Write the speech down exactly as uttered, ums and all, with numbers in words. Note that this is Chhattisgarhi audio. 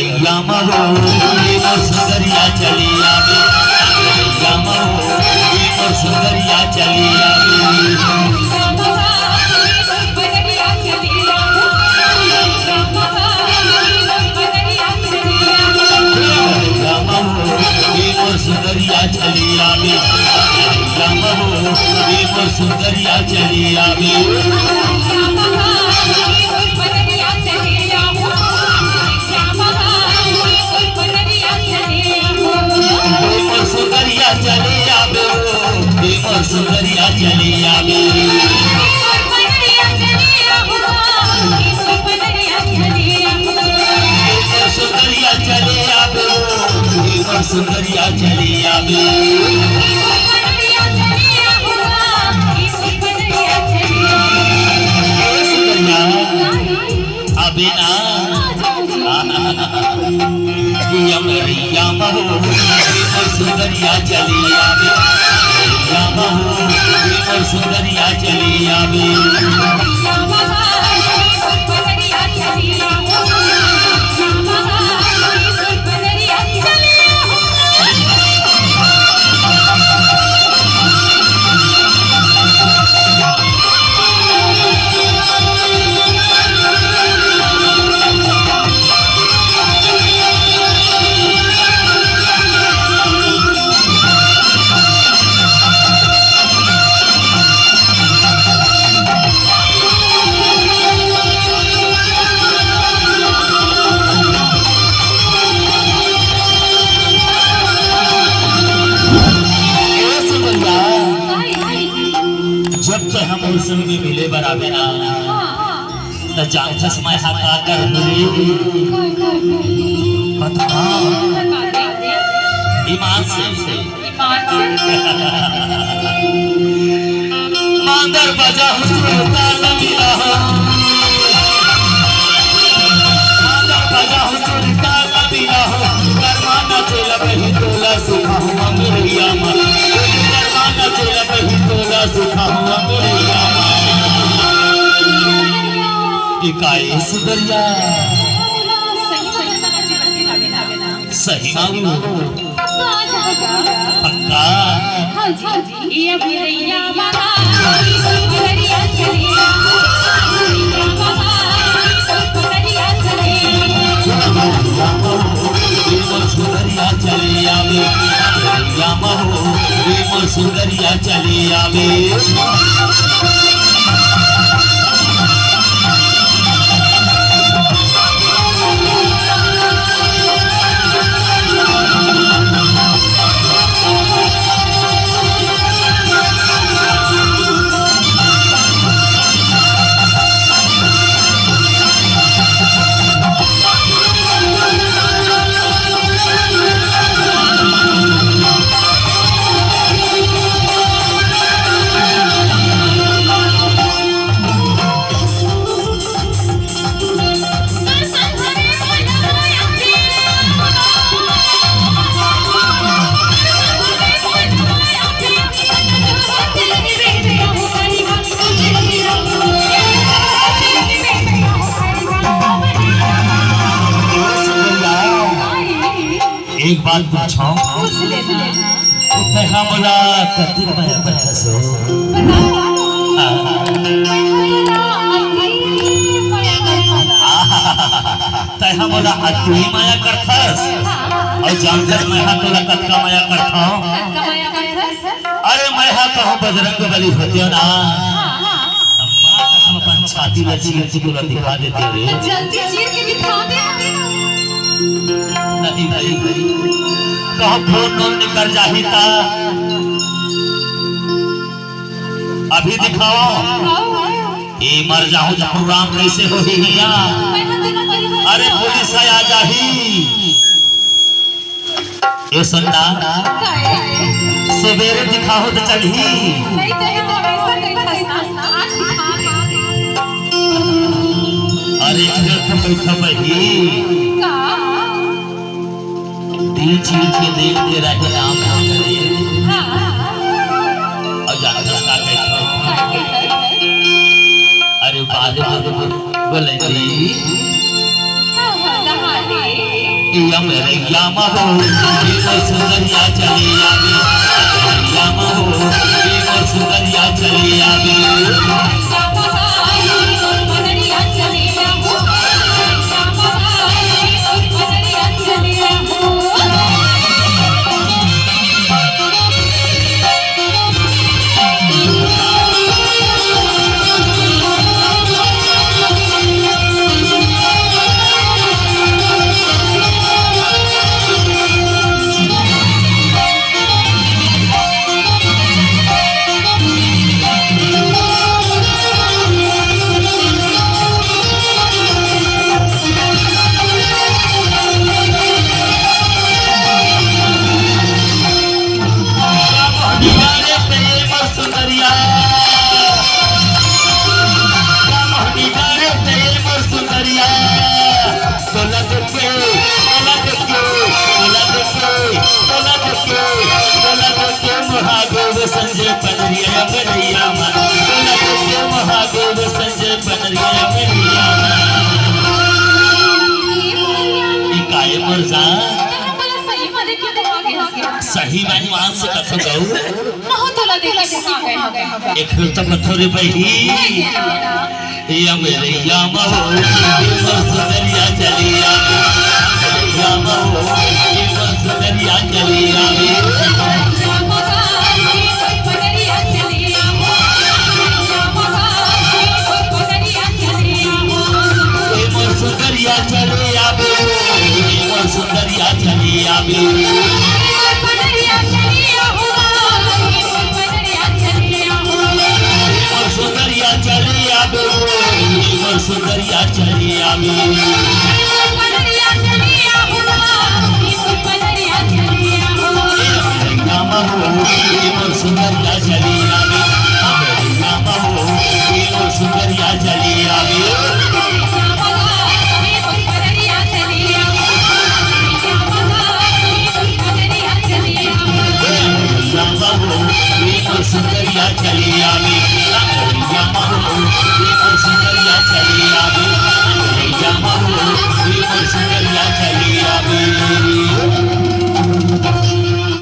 यामा हो, ये मोर सुंदरिया चली आवे। यामा हो, ये मोर सुंदरिया चली आवे। यामा हो, ये मोर सुंदरिया चली आवे। यामा हो, ये मोर सुंदरिया चली आवे। ए मोर सुंदरिया चली आवे, ए मोर सुंदरिया चली आवे। ए मोर सुंदरिया चली आवे, ए मोर सुंदरिया चली आवे। ए सुंदरिया, अबे ना। यामा हो, ये मोर सुंदरिया चली आवे। यामा हो, ये मोर सुंदरिया चली आवे। ए सुंदरिया, जब से हम उस संग में मिले बर आवे ना, त जानथस मैं हा का करहूँ रे? बता। ईमान से। मांदर बजा हुजूर का नबीला हो। मांदर बजा हुजूर का नबीला हो। करमाना चेला बही तोला सुखा हुआ मेरे यामा। करमाना चेला बही तोला सुखा हुआ मेरे यामा। इकाई सुंदरिया। सही मांगू। पक्का। सुंदरिया चली आवे। या महो, ये मोर सुंदरिया चली आवे। एक बात पूछो, पूछ ले ना। तैहा मोला कतिक मया करथस हो? बताओ। हाँ। मैं हा तोला अति मया करथस। आहा, तैहा मोला अति मया करथस। हाँ। अउ जानथस मैं हा तोला कतका मया करथंव? कतका मया करथस? अरे मैं हा कहूँ बजरंग बली होतेव ना। हाँ, हाँ। त माँ कसम अपन छाती ला चीर के तोला दिखा देतेव रे। जल्दी चीर के दिखा दे। नहीं भाई, कहूँ खून नून निकर जाही ता अभी दिखाओ। ए मर जाहूँ त प्रोग्राम कैसे होही हिया? अरे पुलिस आ जाही। ए सुन ना, सबेरे दिखाहू त चलही। नहीं, नहीं, तो ऐसा नहीं था। आज दिखा दे। अरे, इधर तो बैठा बही। का? दिल चीर के देख के रहे राम नाम करे। हाँ। और जानता का कहता हूँ? अरे, बाजे, बाजे, बोले जी। हाँ, हाँ, कहाँ है? या मेरे या महो, ये मोर सुंदरिया चली आवे। या महो, ये मोर सुंदरिया चली आवे। महादेव संजय पनरिया बलैया मा, बोला तो महादेव संजय पनरिया बलैया मा। ई काय मोर जा? सही माने मां से कथो गऊ। महू तोला देखे से का गए। एक तो कथो रे बही। या मेरे या महो, ये मोर सुंदरिया चली आवे। या महो, ये मोर सुंदरिया चली आवे। ये मोर सुंदरिया चली आवे। ये मोर सुंदरिया चली आवे। मोर सुंदरिया चली आवे, मोर सुंदरिया चली आवे। राम हो, मोर सुंदरिया चली आवे। राम हो, मोर सुंदरिया चली आवे। सुंदरिया चली आवे।